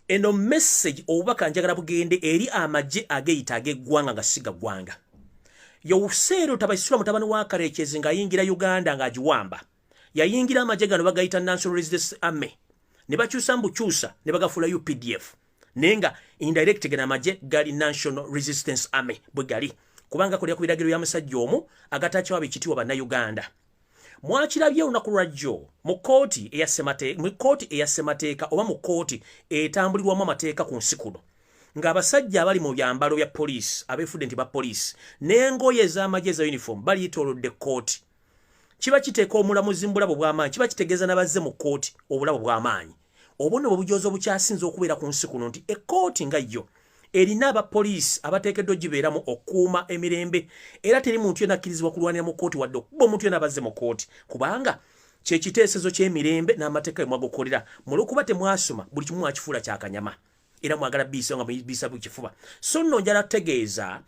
Eno message, obubaka njagala bugende eri amagye ageyita ag'eggwanga nga si gaggwanga. Yoweri Tabasirwa mutabani wa Karekyezi ng'ayingira Uganda ng'agiwamba, yayingira amagye gano bagayita National Resistance Army, ne bakyusa mbukyusa ne bagafuula UPDF, naye nga indirect gano amagye gali National Resistance Army bwe gali, kubanga kolera ku biragiro bya musajja omu agatakyawa ekitiibwa Bannayuganda. Mwakirabye olunaku lwajjo mu kooti eya ssemateeka oba mu kooti etambulirwamu amateeka ku nsi kuno, ng'abasajja abali mu byambalo bya poliisi abeefudde nti ba poliisi n'engoye ez'amagye eza uniform baliyetoolodde kooti. Kiba kiteeka omulamuzi mu bulabo bw'amaanyi, kiba kitegeeza n'abazze mu kooti obulabo bw'amaanyi. Obwo nno bwe bujoozi obukyasinze okubeera ku nsi kuno, nti ekkooti nga yo erina abapoliisi abateekeddwa ogibeeramu okukuuma emirembe, era teri muntu yenna akkirizibwa kulwanira mu kkooti wadde okuba omuntu yenna abazze mu kkooti, kubanga kyekiteesezo ky'emirembe n'amateeka emwagukolera. Mulwokuba temwasoma, buli kimu mwakifuula kyakanyama era mwagala biisa nga biisa kifuba. So nno njala kutegeeza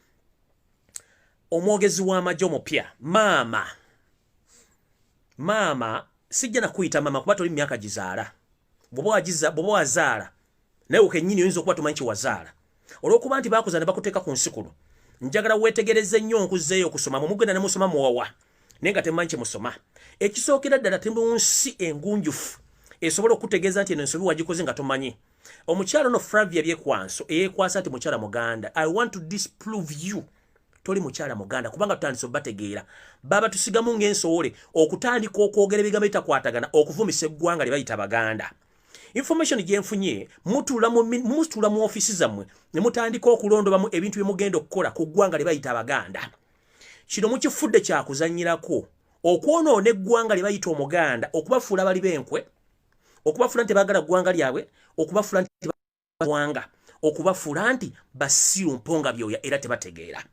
omwogezi w'amagye omupya, maama, maama, sijja nakuyita maama kuba toli mu myaka gizaala. Bw'oba wazaala naye kennyini oyinza okuba tomanyi kyewazaala, olw'okuba nti bakuza ne bakuteeka ku nsi kuno. Njagala weetegereze nnyo, nkuzzeeyo okusoma. Mwe mugenda ne musoma muwawa naye nga temumanyi kyemusoma. Ekisookera ddala, temu nsi engunjufu esobola okutegeeza nti eno ensobi wagikoze nga tomanyi. Omukyalo no Flavia Byekwanso eyeekwasa nti mukyala Muganda, I want to disprove you, toli mukyala Muganda, kubanga tutandise obategeera. Baba tusigamu ng'ensowole okutandika okwogera ebigambo ebitakwatagana, okuvumisa eggwanga lye bayita Baganda. Information gyenfunye, mutuula mu ofiisi zammwe ne mutandika okulondobamu ebintu bye mugenda okukola ku ggwanga lye bayita Abaganda. Kino mukifudde kyakuzannyirako okwonoona eggwanga lye bayita Omuganda, okubafuula bali b'enkwe, okubafuula nti baagala ggwanga lyabwe, okubafuula nti ggwanga, okubafuula nti basiru mponga byoya era tebategeera.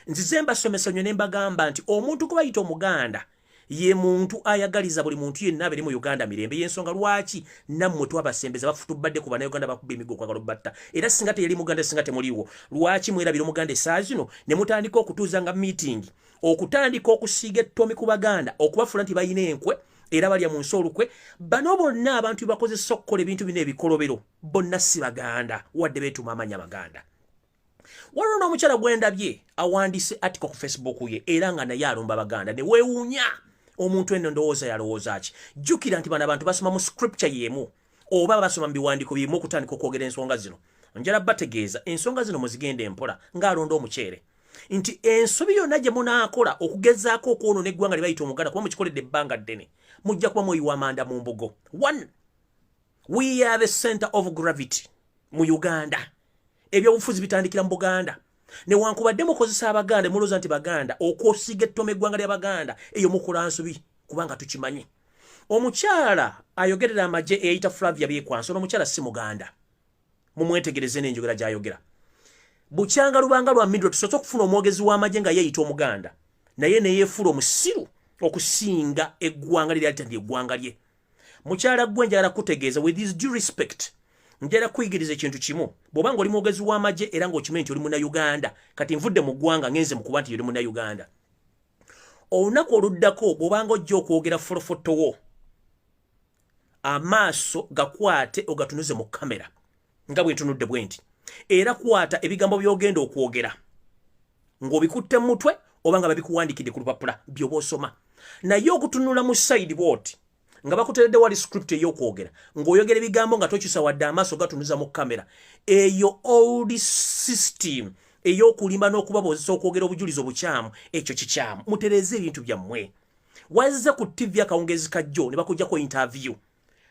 Nzize mbasomesa nnyo ne mbagamba nti omuntu gwe bayita Omuganda ye muntu ayagaliza buli muntu yenna abeere mu Uganda mirembe. Yensonga lwaki nammwe twabasembeza bafutubadde ku Bannayuganda bakuba emiggo okwagala obbatta. Era singa teyali Muganda, singa temuliwo. Lwaki mwerabira Omuganda essaa zino ne mutandika okutuuza nga meeting okutandika okusiiga ettomi ku Baganda, okubafuula nti balina enkwe era balya mu nsi olukwe? Bano bonna abantu bebakozesa okukola ebintu bino ebikolobero bonna si Baganda, wadde beetuuma amanya Abaganda. Waliwo n'omukyala gwendabye awandiise article ku Facebook ye era nga naye alumba Baganda, ne weewuunya omuntu eno ndowooza yalowooza ki. Jjukira nti bano abantu basoma mu scripture y'emu oba basoma mu biwandiiko byemu okutandika okwogera ensonga zino. Njala bategeeza ensonga zino muzigenda empola ng'alonda omuceere, nti ensobi yonna gye munaakola okugezaako okwonoona eggwanga lye bayita Omuganda, kuba mukikoledde ebbanga ddene, mujja kuba mweyiwa amanda mu mbugo. One, we are the center of gravity mu Uganda. Ebyobufuzi bitandikira mu Buganda. Newankubadde mukozesa Abaganda, mulowooza nti Baganda okwosiga ettoma eggwanga ly'Abaganda, eyo mukola nsobi, kubanga tukimanyi. Omukyala ayogerera amagye eyayita Flavia Byekwanso, omukyala si Muganda. Mumwetegereze n'enjogera gy'ayogera. Bukyanga lubanga lwa midro tusoose okufuna omwogezi w'amagye nga yeeyita Omuganda, naye neyeefuula omusiru okusinga eggwanga lye lyalita nti eggwanga lye. Mukyala gwe, njagala kutegeeza, with his due respect, njagala kuyigiriza ekintu kimu. Bw'oba nga oli mwogezi w'amagye era ng'okimanyi nti oli Munnayuganda, kati nvudde mu ggwanga ngenze mu kuba nti oli Munnayuganda, olunaku oluddako bw'obanga ojja okwogera folofotowo, amaaso gakwate ogatunuze mu kamera nga bwe ntunudde bwe nti, era kwata ebigambo by'ogenda okwogera ng'obikutte mu mutwe oba nga babikuwandikidde ku lupapula by'oba osoma. Naye okutunula mu side bw'oti nga bakuteredde wali script ey'okwogera, ng'oyogera ebigambo nga tokyusa wadde amaaso gatunuza mu kamera, eyo old system ey'okulimba n'okubaboozesa okwogera obujulizi obukyamu, ekyo kikyamu. Mutereeze ebintu byammwe. Wazze ku TV akawungezi kajjo ne bakuggyako interview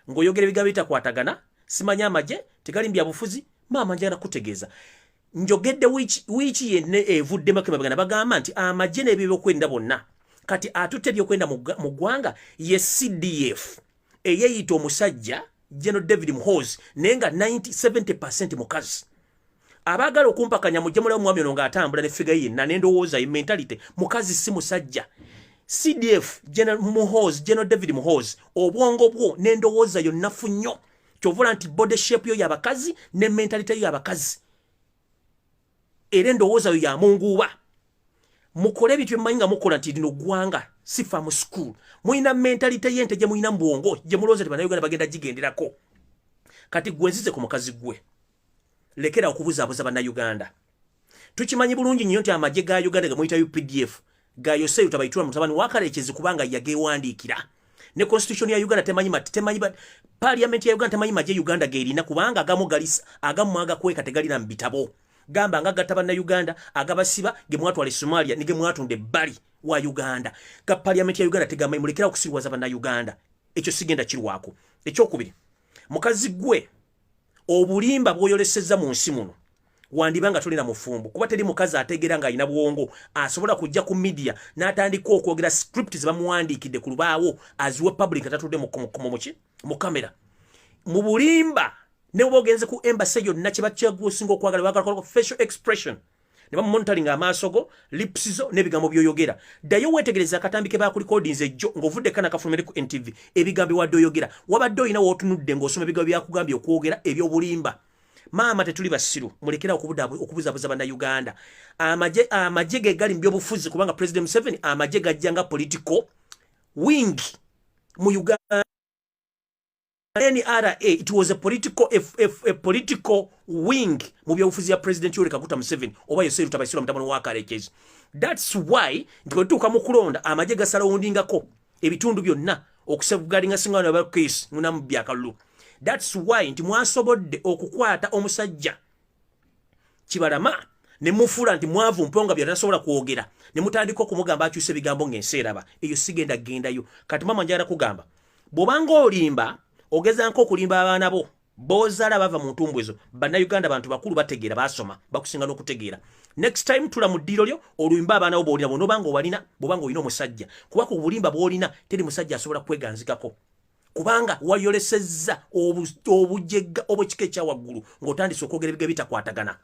ng'oyogera ebigambo bitakwatagana, simanyi amagye tegali byabufuzi. Maama, njagala kutegeeza, njogedde wiiki yenna evuddemu akemabagana bagamba nti amagye n'ebyokwerinda bonna kati atutte ebyokwerinda mu ggwanga ye CDF eyeeyita omusajja General David Muhoozi, naye nga 70% mukazi. Abaagala okumpakanya mujje mulabe omwami ono ng'atambula ne figure yenna n'endowooza ye mentality mukazi si musajja. CDF General Muhoozi, General David Muhoozi, obwongo bwo n'endowooza yo nnafu nnyo, kyovula nti body shape yo y'abakazi ne mentality yo y'abakazi, era endowooza yo yamunguuba. Mukole ebintu byemumanyi nga mukola nti lino ggwanga si farm school. Mulina mentality y'ente gye mulina mu bwongo gye mulowooza nti Bannayuganda bagenda gigenderako. Kati gwe nzize ku mukazi gwe. Lekera okubuzaabuza Bannayuganda. Tukimanyi bulungi nnyo nti amagye ga Uganda gamuyita UPDF ga Yoseyo Tabaitula mutabani wa Kalekezi, kubanga yagewandiikira. Ne constitution ya Uganda temanyi, temanyi, parliament ya Uganda temanyi magye Uganda gerina, kubanga agamu galisa, agamu agakweka, tegalina mu bitabo. Gamba nga gatta Bannayuganda, agabasiba, ge mwatwala e Somalia ne ge mwatunda ebbali wa Uganda, ga parliament ya Uganda tegamanyi. Mulekera okusirwaza Bannayuganda. Ekyo sigenda kirwako. Ekyokubiri, mukazi gwe, obulimba bw'oyolesezza mu nsi muno, wandiba nga tolina mufumbo, kuba teri mukazi ategeera ng'alina bwongo asobola kujja ku media n'atandika okwogera script ze bamuwandiikidde ku lubaawo, aziwe public, atatudde muki mu kamera mu bulimba. Ne bwoba ogenze ku embassy yonna, kiba kyagusinga okwagala, bagala facial expression, ne bamumonitoringa amaaso go, lips zo n'ebigambo by'oyogera. Ddayo weetegereza akatambi ke bakulikodinze ejjo ng'ovudde kana kafulumire ku NTV. Ebigambo wadde oyogera, wabadde olina w'otunudde ng'osoma ebigambo byakugambye okwogera eby'obulimba. Maama, tetuli basiru. Mulekera okubuzabuza Bannayuganda. Amagye, amagye ge gali mu byobufuzi, kubanga President Museveni amagye gajja nga political wing mu Uganda. NRA, it was a political wing mu byobufuzi ya President Yoweri Kaguta Museveni oba Yoweri Tabaisirwa mutabani wa Kalekezi. That's why nti bwe tutuuka mu kulonda, amagye gasalawundingako ebitundu byonna okusafeguardinga singa ba case munamubbi akalulu. That's why nti mwasobodde okukwata omusajja Kibalama ne mufuula nti mwavu mponga byatasobola kwogera, ne mutandika okumugamba akyusa ebigambo ng'ensi eraba. Eyo sigenda gendayo. Kati mama, njagala kugamba, bw'obanga olimba, ogezanko okulimba abaana bo bozaala bava mu ntumbwe ezo. Bannayuganda bantu bakulu, bategeera, basoma, bakusinga n'okutegeera. Next time tula mu ddiiro lyo oluyimba abaana bo boolina, bw'onoobanga obalina, bw'obanga olina omusajja, kuba ku bulimba bw'olina teri musajja asobola kweganzikako, kubanga wayolesezza obujegga obwekika ekyawaggulu ng'otandise okwogera ebiga bitakwatagana.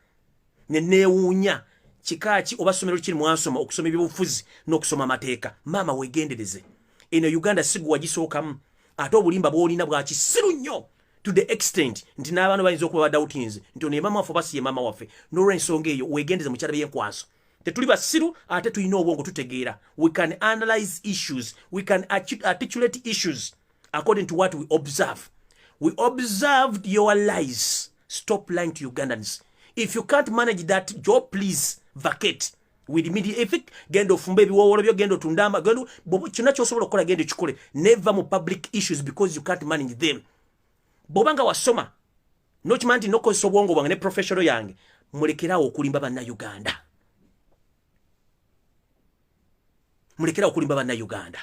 Ne neewuunya kika ki oba ssomero kiri mwasoma okusoma ebyobufuzi n'okusoma amateeka. Maama, weegendereze, eno Uganda si gwe wagisookamu, ate obulimba bw'olina bwa kisiru nnyo to the extent nti n'abaana bayinza okuba badoubtinze nti ono ye maama waffe oba si ye maama waffe. N'olwensonga eyo, weegendeze, mukyala byenkwaso. Tetuli basiru, ate tulina obwongo, tutegeera. We can analyze issues, we can articulate issues according to what we observe. We observed your lies. Stop lying to Ugandans. If you can't manage that job, please vacate with immediate effect. Genda ofumba ebiwowolo byo, genda otundama, genda kyonna kyosobola okukola, genda ekikole. Never mu public issues, because you can't manage them. Bw'oba nga wasoma nokimanya nti nokozesa obwongo bwange ne professional yange, mulekerawo okulimba Bannayuganda, mulekerawo okulimba Bannayuganda.